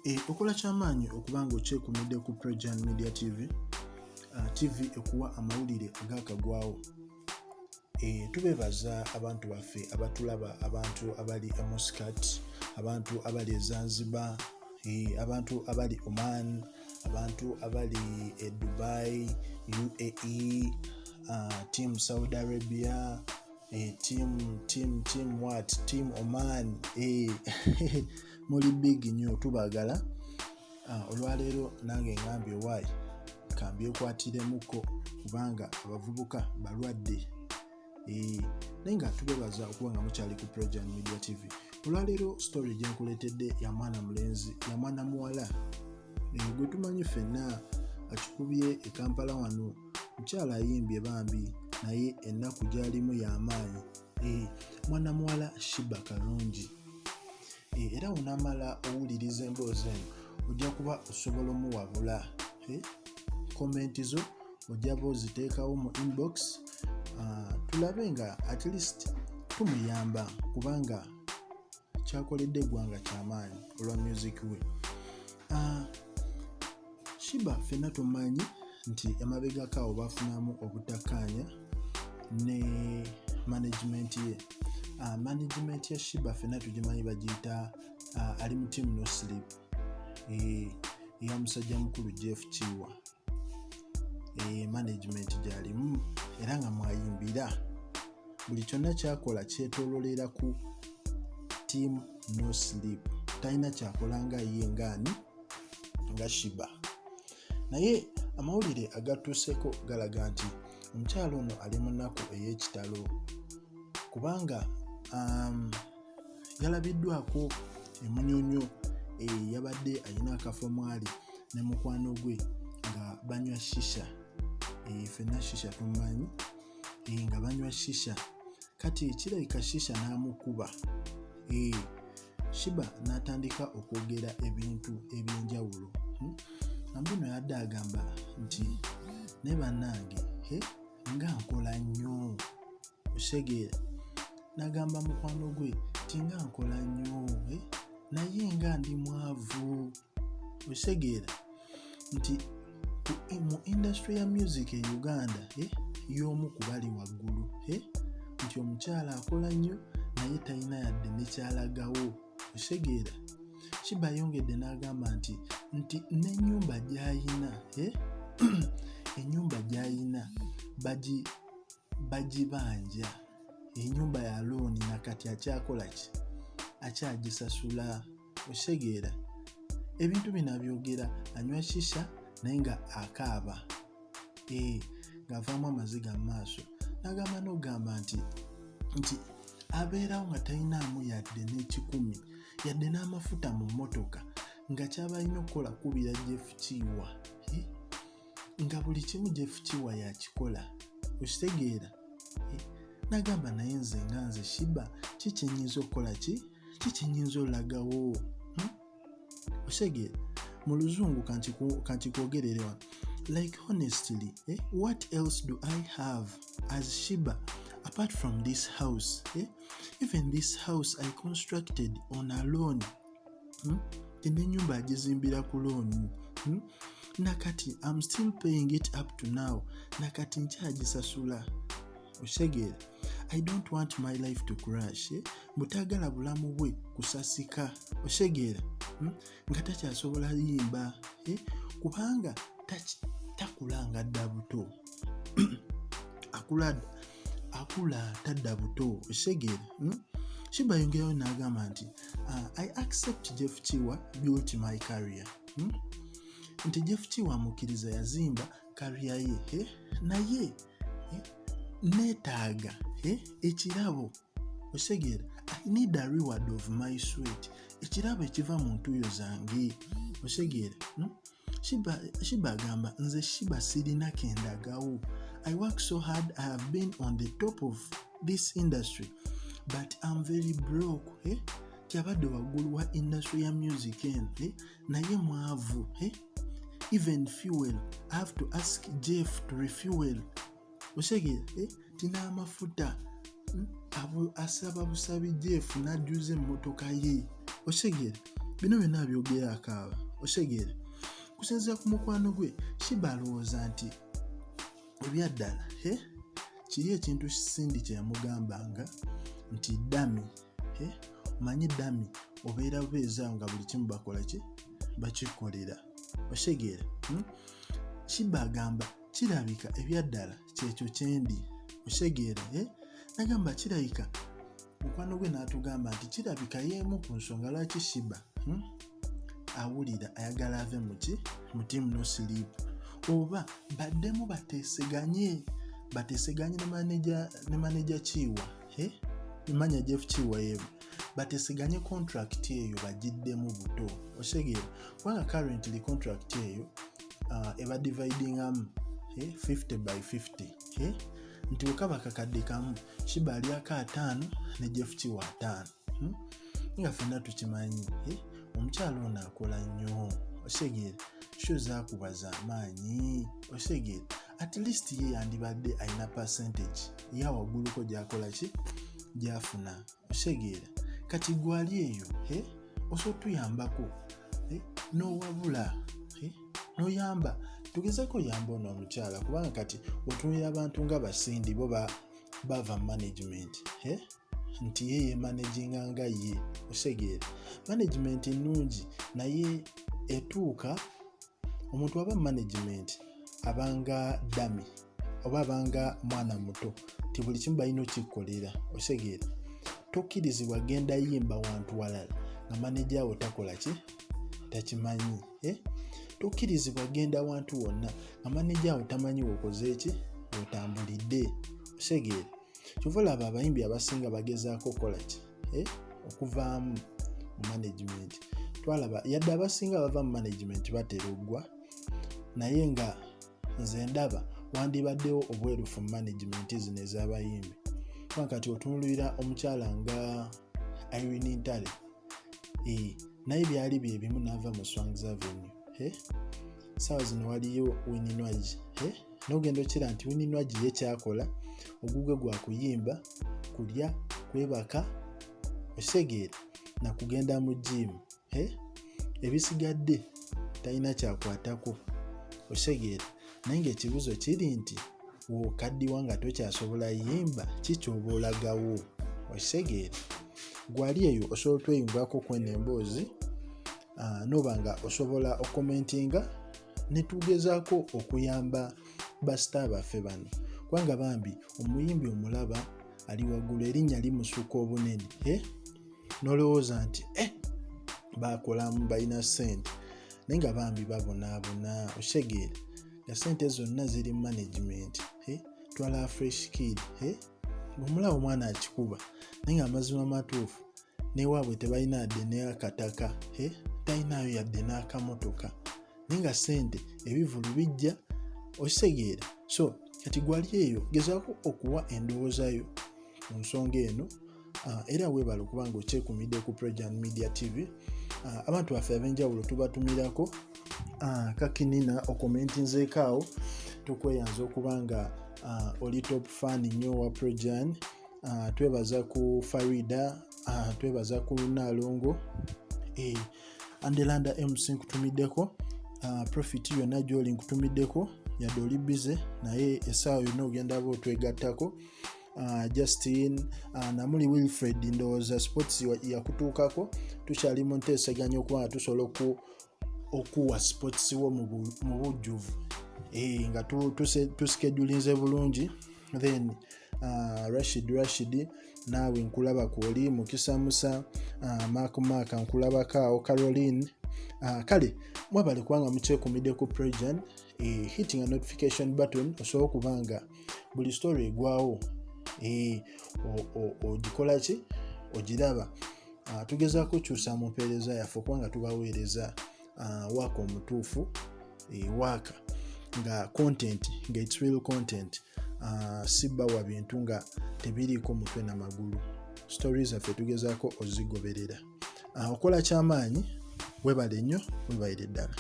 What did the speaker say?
Okola kyamaanyi okuba nga okyekumidde ku Projan Media TV, TV ekuwa amawulire agakagwawo. Tubebaza abantu baffe abatulaba, abantu abali e Muscat, abantu abali e Zanzibar, abantu abali Oman, abantu abali e Dubai, UAE, team Saudi Arabia, team what, team Oman. Muli big nnyo, tubagala. Olwaleero nange ngambye waayi kambyekwatiremuko kubanga abavubuka balwadde. Naye nga tubebaza okuba nga mukyali ku Projan Media TV. Olwaleero story gyenkuleetedde ya mwana mulenzi, ya mwana muwala, gwe tumanyi ffenna akikubye e Kampala wano. Mukyala ayimbye bambi, naye ennaku gy'alimu y'amaanyi. Mwana muwala Sheebah Karungi. Era wonamala owuliriza emboozi eno, ojja kuba osobola omuwabula. Comment zo ojja ba oziteekawo mu inbox, tulabe nga at least tumuyamba, kubanga kyakoledde eggwanga kyamaanyi olwa music we. Sheebah ffenna tumanyi nti emabegako awo bafunamu obutakkaanya ne management ye. Management ya Sheebah ffenna tugimanyi, bagiyita, ali mu Team No Sleep, eya musajja mukulu Jeff Kiwa. Management gyalimu era nga mwayimbira, buli kyonna kyakola kyetololera ku Team No Sleep. Talina kyakola nga ye ngaani nga Sheebah. Naye amawulire agatuuseko galaga nti omukyalo ono ali mu nnaku ey'ekitalo, kubanga yalabiddwako emunyonyo. Yabadde alina akafo mwali ne mukwano gwe nga banywa shisha. Ffenna shisha tumanyi. Nga banywa shisha, kati kirabika shisha n'amukuba. Sheebah n'atandika okwogera ebintu ebyenjawulo. Ambuno yadde agamba nti ne bannange nga nkola nnyo, osegeera. N'agamba mukwano gwe ti nga nkola nnyo, naye nga ndi mwavu, osegeera, nti mu industry ya music e Uganda, y'omu ku bali waggulu, nti omukyala akola nnyo naye talina yadde nekyalagawo, osegeera. Sheebah ayongedde n'agamba nti n'ennyumba gy'ayina, ennyumba gy'ayina bagibanja, ennyumba ya looni, nakati akyakola ki, akyagisasula, osegeera. Ebintu bino abyogera anywa shisha naye nga akaaba, ng'avaamu amaziga mu maaso. N'agamba n'okugamba nti abeerawo nga talinaamu yadde n'ekikumi, yadde n'amafuta mu mmotoka, nga kyaba alina okukola kubira Jeff Kiwa, nga buli kimu Jeff Kiwa yakikola, okitegeera. N'agamba naye nze nga nze Sheebah, ki kyenyinza okukola, ki kyenyinza olagawo? Osegeera, mu luzungu kankikwogerere wano, like honestly, what else do I have as Sheebah apart from this house, eh? Even this house I constructed on a loan, N'ennyumba agizimbira ku looni, Nakati I'm still paying it up to now, nakati nkyagisasula, okitegeera. I don't want my life to crash, eh? Butagala bulamu bwe kusasika, okitegeera, Nga takyasobola yimba, eh? Kubanga takula nga dda buto, akula akula tadda buto, okitegeera, Sheebah ayongerayo n'agamba nti I accept Jeff Kiwa built my career, Nti Jeff Kiwa amukkiriza yazimba career ye, eh? Naye neetaaga ekirabo, okitegeera. I need a reward of my sweat, ekirabo ekiva mu ntuuyo zange, okitegeera, Sheebah agamba nze Sheebah sirina kendagawo. I work so hard, I have been on the top of this industry, but I'm very broke, eh? Kyabadde waggulu wa industry ya music eno, eh? Naye mwavu, eh? Even fuel I have to ask Jeff to refuel, osegeera, eh? Tina amafuta, Asaba busabi Jeff n'ajjuza emmotoka ye, osegeera. Bino byonna abyogera akaaba. Osegeera, kusinziira ku mukwano gwe, Sheebah alowooza nti ebyaddala kiri ekintu Cindy kye yamugambanga nti dummy, omanyi dummy obeera bubeezaawo nga buli kimu bakola ki, bakikolera. Osegeera? Sheebah agamba kirabika ebyaddala kyekyo kyendi. Osegeera? Nagamba kirabika mukwano gwe n'atugamba nti kirabika y'emu ku nsonga lwaki Sheebah awulira ayagala ave muki, mu Team No Sleep, oba baddemu bateeseganye ne manager Kiwa, manya Jeff Kiwa yeemu, bateeseganye contract eyo bagiddemu buto. Osegeera? Kubanga currently contract eyo eba dividingamu 50 by 50, nti wekaba kakadde kamu, Sheebah alyako 50 ne Jeff Kiwa 50, Nga ffenna tukimanyi, omukyala ono akola nnyo. Osegeera? Show zaakuba z'amaanyi. Osegeera? At least ye yandibadde alina percentage ya wagguluko gy'akola ki, gy'afuna. Osegeera? Kati gwali eyo, osobola otuyambako n'owabula, n'oyamba, tugezeko oyamba ono omukyala, kubanga kati otunulira abantu nga ba Cindy, bo bava management, nti ye yemanaginga nga ye. Osegeera? Management nnungi, naye etuuka omuntu aba management abanga dummy oba abanga mwana muto, ti buli kimu balina okikkolera. Osegeera? Tokkirizibwa genda yimba wantu walala nga manager wo takola ki, takimanyi. Tokkirizibwa genda wantu wonna nga manager wo tamanyi wokoze eki, wotambulidde. Osegeera? Kyova olaba abayimbi abasinga bagezaako okukola ki, okuvaamu mu management. Twalaba yadde abasinga bava mu management batera oggwa, naye nga nze ndaba wandibaddewo obwerufu mu management zino ez'abayimbi, kuba kati otunulira omukyala nga Irene Ntale, naye byali byebimu n'ava mu Swangz Avenue. Saawa zino waliyo Winnie Nwagi, n'ogenda okira nti Winnie Nwagi ye kyakola ogugwe gwa kuyimba, kulya, kwebaka, osegeera, nakugenda mu gym, ebisigadde talina kyakwatako. Osegeera? Naye ng'ekibuuzo kiri nti w'okaddiwa nga tokyasobola yimba, ki ky'oba olagawo? Osegeera? Gwali eyo osobola otweyungako kweno emboozi, noba nga osobola okomentinga ne tugezaako okuyamba ba star baffe bano, kubanga bambi omuyimbi omulaba ali waggulu, erinnya limusukka obunene, n'olowooza nti bakolamu, balina ssente, naye nga bambi babonaabona. Osegeera? Nga ssente zonna ziri management. Twala Fresh Kid, omulaba omwana akikuba, naye nga amazima matuufu newaabwe tebalina yadde n'akataka, talinayo yadde n'akamotoka, naye nga ssente ebivulu bijja. Okitegeera? So kati gwali eyo gezaako okuwa endowoozayo ku nsonga eno. Era weebale okuba nga okyekumidde ku Prejan Media TV. Abantu baffe ab'enjawulo tubatumirako kakinina okomentinzeeko awo, tukweyanza okuba nga oli top fan nnyo wa Prejan. Twebaza ku Farida, twebaza ku Nalongo, Andelanda MC nkutumiddeko, Profit yonna gyoli nkutumiddeko, yadde oli busy naye essaawa yonna ogenda ba otwegattako. Justin, Namuli Wilfred, ndowooza sports yakutuukako, tukyali mu nteeseganya okuba nga tusobola okuwa sports wo mu bujjuvu, nga tusikedulinze bulungi. Then Rashid naawe nkulaba kwoli, Mukisa Musa, Mark Mark nkulabako awo, Caroline. Kale mwebale kubanga mukyekumidde ku Prejan, hitting a notification button osobola okuba nga buli story egwawo ogikola ki, ogiraba. Tugezaako okukyusa mu mpeereza yaffe okubanga tubaweereza waaka omutuufu, waaka nga content, nga it's real content, si bawa bintu nga tebiriiko mutwe na magulu. Stories zaffe tugezaako ozigoberera. Okola kyamaanyi, webale nnyo, webalire ddala.